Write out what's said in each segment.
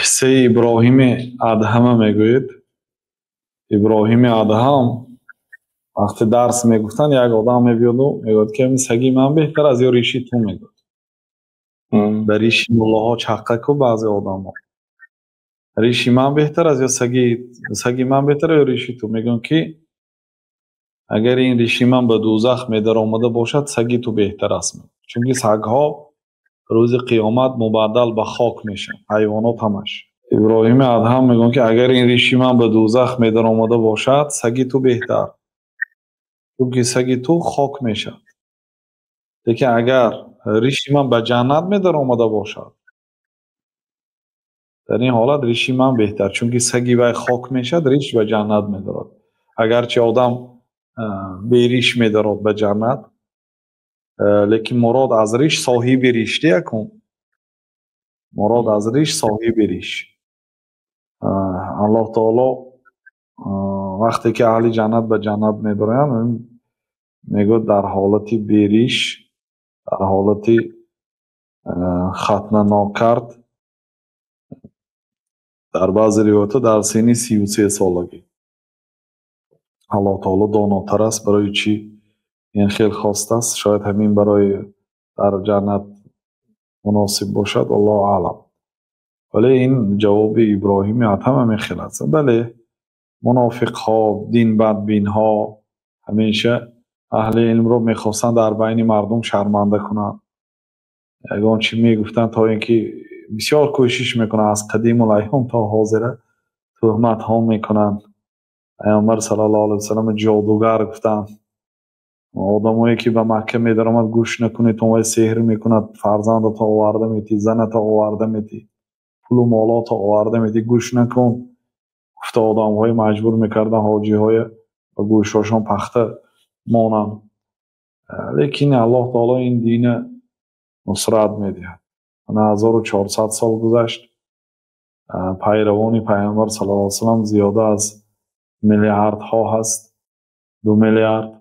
Қиссаи Иброҳими Адҳама мегӯед. Иброҳими Адҳам вақте дарс мегуфтанд, як одам мебиёду мегӯяд, ки саги ман беҳтар аз ё риши ту, мегӯяд. Ба риши муллоҳо чаққа ку баъзе одамҳо. Риши ман беҳтар аст ё саги ман беҳтар ё риши ту? Мегӯянд, ки агар ин риши ман ба дӯзах медаромада бошад, саги ту беҳтар аст, чунки сагҳо рӯзи қиёмат мубаддал ба хок мешаванд, ҳайвонот ҳамаш. Иброҳими Адҳам мегӯянд, ки агар ин риши ман ба дӯзах медаромада бошад, саги ту беҳтар, чунки саги ту хок мешавад. Лекин агар риши ман ба ҷаннат медаромада бошад, дар ин ҳолат риши ман беҳтар, чунки саги вай хок мешавад, риш ба ҷаннат медарод. Агарчи одам бериш медарод ба ҷаннат, лекин мурод аз риш соҳиби риш якун, мурод аз риш соҳиби риш. Аллоҳ таоло вақте ки аҳли ҷаннат ба ҷаннат медароянд, мегӯяд, дар ҳолати бериш, дар ҳолати хатна нокард, дар баъзе ривоятҳо дар синни 33 солагӣ. Аллоҳ таоло донотар аст, барои чӣ ин хел хостааст. Шояд ҳамин барои дар ҷаннат муносиб бошад, аллоҳу аълам. Вале ин ҷавоби Иброҳими Адҳам ҳамин хел аст. Бале, мунофиқҳо, динбадбинҳо ҳамеша аҳли илмро мехостанд дар байни мардум шарманда кунанд. Ягон чӣ мегуфтанд, то ин ки бисёр кӯшиш мекунанд, аз қадимул айём то ҳозира туҳматҳо мекунанд. Паёмбар саллаллоҳу алайҳи васаллам ҷодугар гуфтанд. Одамое ки ба Макка медаромад, гӯш накунед, вай сеҳр мекунад, фарзандато оварда метӣ, занато оварда метӣ, пулу молото оварда метӣ, гӯш накун гуфта, одамҳое маҷбур мекарданд ҳоҷиҳое ба гӯшҳошон пахта монанд. Лекин Аллоҳ таоло ин дина нусрат медиҳад. Ана 1400 сол гузашт, пайравони Пайғамбар саллаллоҳу алайҳи васаллам зиёда аз миллиардҳо ҳаст, 2 миллиард,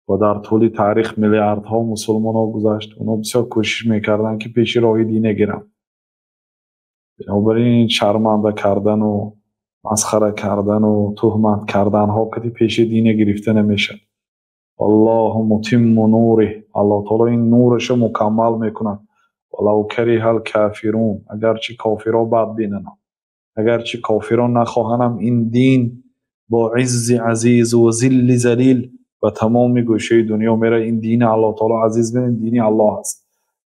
ва дар тӯли таърих миллиардҳо мусулмонҳо гузашт. Онҳо бисёр кӯшиш мекарданд, ки пеши роҳи дина гиранд. Бинобар ин шарманда кардану масхара кардану туҳмат карданҳо кати пеши дина гирифта намешавад. Аллоҳу мутимму нуриҳ, Аллоҳ таоло ин нурашо мукаммал мекунад. Валав кариҳал кофирун, агарчи кофирон бад бинанд, агарчи кофирон нахоҳанд, ин дин бо иззи азизу ва зилли залил ба тамоми гӯшаи дунё меравад. Ин дини Аллоҳ таоло азиз, бинед, дини Аллоҳ аст.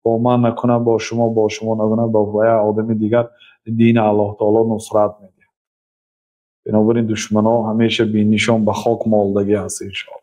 Бо ман накунад, бо шумо, бо шумо накунад, бо як одами дигар, дини Аллоҳ таоло нусрат медиҳад. Бинобар ин душманҳо ҳамеша бинишон ба хок молдагӣ аст, иншоалло.